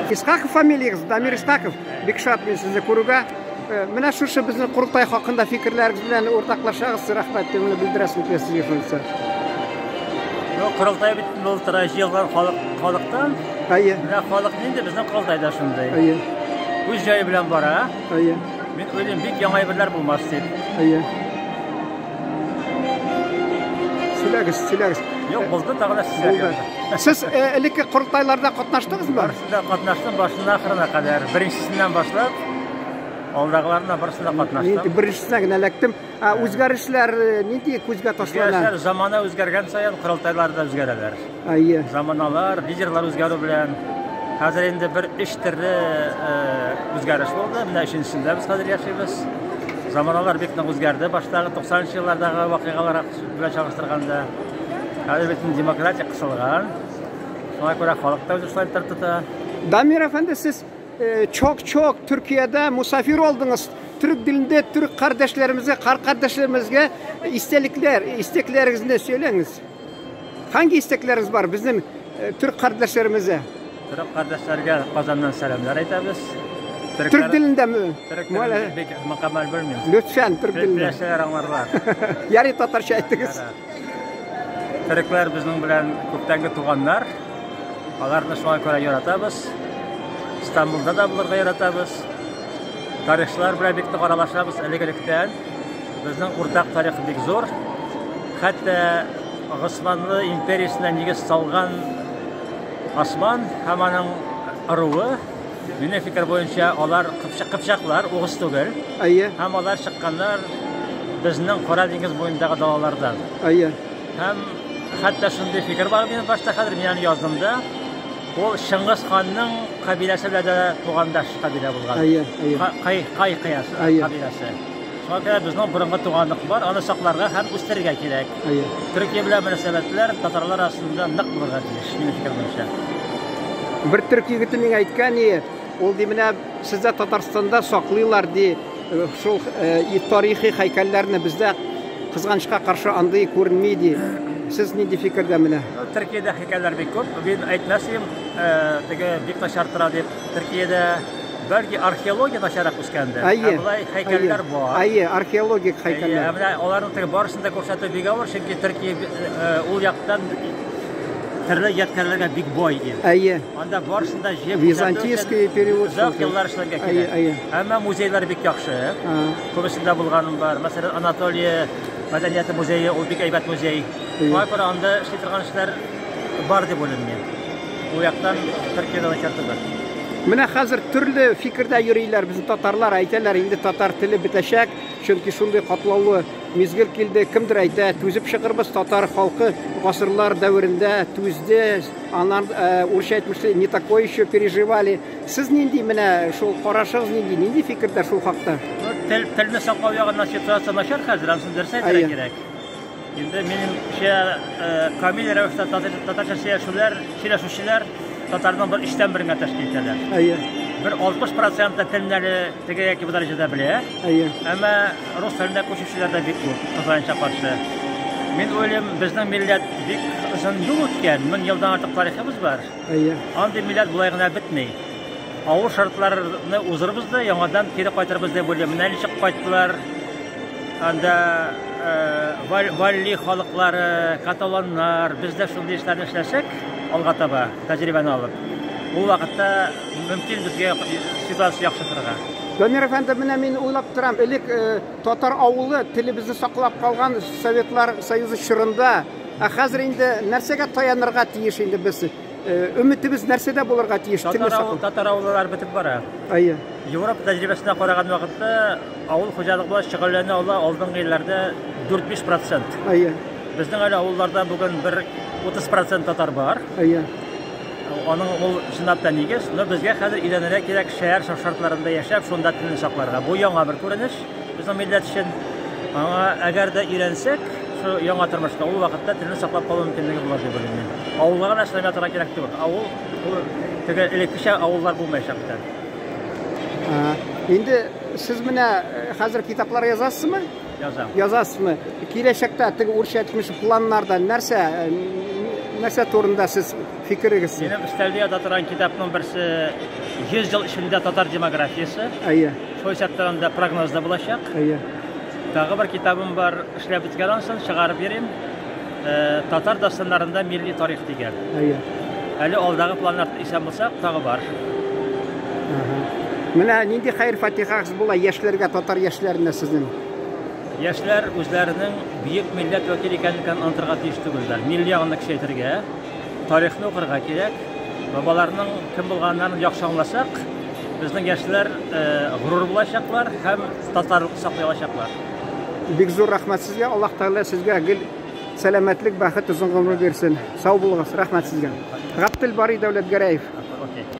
Исхаков фамилиягез, Дамир Исхаков, бик шат мин сезне күрүгә. Менә шушы безнең Корылтай хакында фикерләрегез белән уртаклашагыз, рәхмәт дип белдерәсем килә сезгә шунысы. Ну, Корылтай бит былтыр җыелган халык халыктан. Әйе. Менә халык нинди, безнең Корылтай да шундый. Әйе. Үз җае белән бара. Әйе. Мин уйлыйм, бик яңа әйберләр булмас дип. Әйе. Сөйләгез, сөйләгез. Юк, булды тагы да сезгә. Сез элекке корылтайларда катнаштыгызмы? Барысында катнаштым, башыннан ахырына кадәр. Беренчесеннән башлап, алдагыларына барысында катнаштым. Беренчесенә генә эләктем. Үзгәрешләр нинди күзгә ташлана? Үзгәрешләр замана үзгәргән саен корылтайлар да үзгәрәләр. Әйе. Заманалар, лидерлар үзгәрү белән хәзер инде бер өч төрле үзгәреш булды. Менә өченчесендә без хәзер яшибез. Заманалар бик нык үзгәрде. Баштагы 90 еллардагы вакыйгалар белән чагыштырганда. Хәзер бит демократия кысылган. Шуңа күрә халык та үзе шулай итеп тота. Дамир әфәнде, сез çok-çok Türkiye'de misafir oldunuz. Türk dilinde Türk kardeşlerimize, kardeşlerimize istelikler, isteklerinizi de söyleyiniz. Hangi istekleriniz var bizim Türk kardeşlerimize? Türk kardeşlerge Kazan'dan selamlar aytamiz. Türk dilinde mi? Türk dilinde bek mükemmel bilmiyorum. Lütfen Türk dilinde. Bilseler anlarlar. Yarı Tatarça ayttınız. Türkler bizning bilan ko'pdangi туганнар. Аларны шуңа күрә яратабыз. Истанбулда да булырга яратабыз. Тарихчылар белән бик нык аралашабыз элек-электән. Безнең уртак тарих бик зур. Хәтта Госманлы империясенә нигез салган Осман һәм аның ыруы, минем фикер буенча, алар кыпчаклар, угыз түгел. Әйе. Һәм алар чыкканнар безнең Кара диңгез буендагы далалардан. Әйе. Һәм хәтта шундый фикер бар минем башта, хәзер мин аны яздым да. Ул Чыңгыз ханның кабиләсе белән дә тугандаш кабилә булган. Әйе, әйе. Кай кай кыясы кабиләсе. Шуңа күрә безнең борынгы туганлык бар, аны сакларга һәм үстерергә кирәк. Әйе. Төркия белән мөнәсәбәтләр татарлар арасында нык булырга тиеш, минем фикер буенча. Бер төрк егете миңа әйткән, ул ди менә сездә Татарстанда саклыйлар ди, шул тарихи һәйкәлләрне бездә кызганычка каршы андый күренми ди. Сез нинди фикердә менә? Төркиядә һәйкәлләр бик күп. Мин әйтмәс идем, теге бик начар тора дип. Төркиядә бәлки археология начаррак үскәндер. Әйе. Ә болай һәйкәлләр бар. Әйе, археологик һәйкәлләр. Әйе, менә аларның теге барысын да күрсәтү бик авыр, чөнки Төркия ул яктан төрле ядкәрләргә бик бай ил. Әйе. Анда барысын да җыеп Византийский период. Озак еллар эшләргә кирәк. Әйе, әйе. Әмма музейлар бик яхшы. Күбесендә булганым бар. Мәсәлән, Анатолия мәдәнияте музее, ул бик әйбәт музей. Шуңа күрә анда эшли торган эшләр бар дип уйлыйм мин. Ул яктан Төркиядә начар түгел. Менә хәзер төрле фикердә йөриләр безнең татарлар, әйтәләр, инде татар теле бетәчәк, чөнки шундый катлаулы мизгел килде. Кемдер әйтә, түзеп чыгырбыз, татар халкы гасырлар дәверендә түзде, аннан урысча әйтмешли, не такое еще переживали. Сез нинди менә шул карашыгыз нинди, нинди фикердә шул хакта? Тел, телне саклау ягыннан ситуация начар хәзер, анысын дөрес әйтергә кирәк. Инде минемчә, камил рәвештә татарча сөйләшүләр, сөйләшүчеләр татарның бер өчтән берен генә тәшкил итәләр. Әйе. Бер 60 проценты телне әле теге яки бу дәрәҗәдә белә. Әйе. Әмма рус теленә күчүчеләр дә бик күп, кызганычка каршы. Мин уйлыйм, безнең милләт бик озын юл үткән, 1000 елдан артык тарихыбыз бар. Әйе. Андый милләт болай гына бетми. Авыр шартларны узырбыз да, яңадан кире кайтырбыз дип уйлыйм. Менә ничек кайттылар анда валли халыклары, каталоннар. Без дә шундый эшләрне эшләсәк, алга таба тәҗрибәне алып, ул вакытта мөмкин безгә ситуация яхшыртырга. Дамир әфәнде, менә мин уйлап торам, элек татар авылы телебезне саклап калган Советлар Союзы чорында, ә хәзер инде нәрсәгә таянырга тиеш инде без? Өметебез нәрсәдә булырга тиеш? Татар авыллары бетеп бара. Әйе. Европа тәҗрибәсенә караган вакытта авыл хуҗалыгы белән шөгыльләнә ала алдынгы елларда 4-5%. Әйе. Безнең әле авылларда бүген бер 30% татар бар. Әйе. Аның ул чынлап та нигез, но безгә хәзер өйрәнергә кирәк шәһәр шартларында яшәп, шунда телне сакларга. Бу яңа бер күренеш безнең милләт өчен. Аңа әгәр дә өйрәнсәк, шул яңа тормышка, ул вакытта телне саклап калу мөмкинлеге булыр дип уйлыйм мин. Авылга гына эшләп ятырга кирәк түгел. Авыл ул теге элеккечә авыллар булмаячак бүтән. Инде сез менә хәзер китаплар язасызмы? Язам. Язасызмы? Киләчәктә теге урысча әйтмеш планнарда нәрсә, нәрсә турында сез фикерегез? Минем өстәлдә ята торган китапның берсе 100 ел эчендә татар демографиясе. Әйе. Шул исәптән анда прогноз да булачак. Әйе. Тагы бер китабым бар, эшләп беткән ансын, чыгарып йөрим. Татар дастаннарында милли тарих дигән. Әйе. Әле алдагы планнар исән булсак, тагы бар. Менә нинди хәер-фатихагыз була яшьләргә, татар яшьләренә сезнең? Яшьләр үзләренең бөек милләт вәкиле икәнлеген онытырга тиеш түгелләр. Милли ягын көчәйтергә, тарихны укырга кирәк. Бабаларның кем булганнарын яхшы аңласак, безнең яшьләр горур булачаклар һәм татарлыкны саклый алачаклар. Бик зур рәхмәт сезгә. Аллаһ Тәгалә сезгә гел сәламәтлек, бәхет, озын гомер бирсен. Сау булыгыз. Рәхмәт сезгә. Габделбари Дәүләтгәрәев.